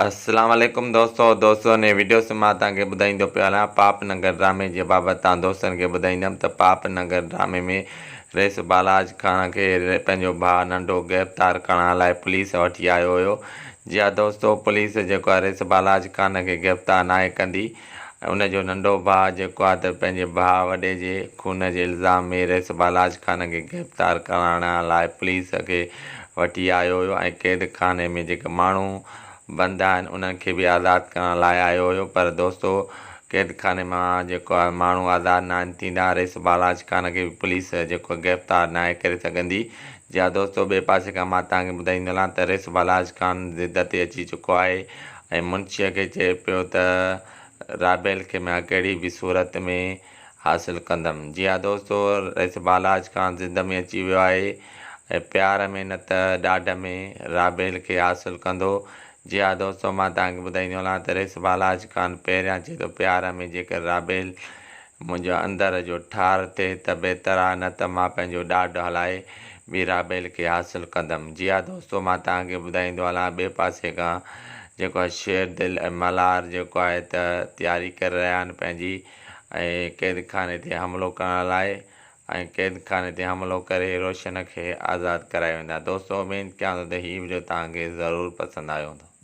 اسلام عليڪم دوستو دوستو ان وڊيو سان مان توهان کي ٻڌائيندو پيو هلان پاپ ننگر ڊرامي جي بابت توهان دوستن کي ٻڌائيندم ته پاپ ننگر ڊرامي ۾ رئيس بالاچ خان کي پنهنجو ڀاء ننڍو گرفتار ڪرڻ لاء پوليس وٺي آيو هيو جي ها دوستو پوليس جيڪو آهي رئيس بالاچ خان کي گرفتار ناهي ڪندي ان جو ننڍو ڀاء جيڪو آهي ته پنهنجي ڀاء وڏي جي خون جي الزام ۾ رئيس بالاچ خان کي گرفتار ڪرڻ لاء پوليس کي وٺي آيو هيو ۽ قيد خاني ۾ جيڪي ماڻهو بند آهن انهن کي به آزاد ڪرڻ لاء آيو هيو پر دوستو قيد خاني مان جيڪو آهي ماڻهو آزاد ناهن ٿيندا رئيس بالاچ خان کي به پوليس جيڪو گرفتار ناهي ڪري سگهندي جي ها دوستو ٻئي پاسي کان مان توهان کي ٻڌائيندو هلان ته رئيس بالاچ خان ضد تي اچي چڪو آهي ۽ منشيء کي چئي پيو ته رابيل کي مان ڪهڙي به صورت ۾ حاصل ڪندم. جي ها دوستو رئيس بالاچ خان ضد ۾ اچي ويو آهي ۽ پيار ۾ نه ته ڏاڍ ۾ رابيل کي حاصل ڪندو. جي ها دوستو مان توهان کي ٻڌائيندو هلان ته رئيس بالاچ خان پهريان چئي ٿو پيار ۾ جيڪر رابيل منهنجو اندر جو ٺار ٿئي ته بهتر آ نه ته مان پنهنجو ڏاڍ هلائي به رابيل کي حاصل ڪندم. جي ها دوستو مان توهان کي ٻڌائيندو هلان ٻئي پاسي کان جيڪو آهي شير دل ۽ ملهار جيڪو آهي ته تياري ڪري رهيا آهن پنهنجي ۽ قيد خاني تي حملو ڪرڻ لاء ۽ قيد خاني تي حملو ڪري روشن کي آزاد ڪرايو ويندا دوستو اميد ڪيان ٿو ته هي وڊيو توهان کي ضرور پسند آيو هوندو.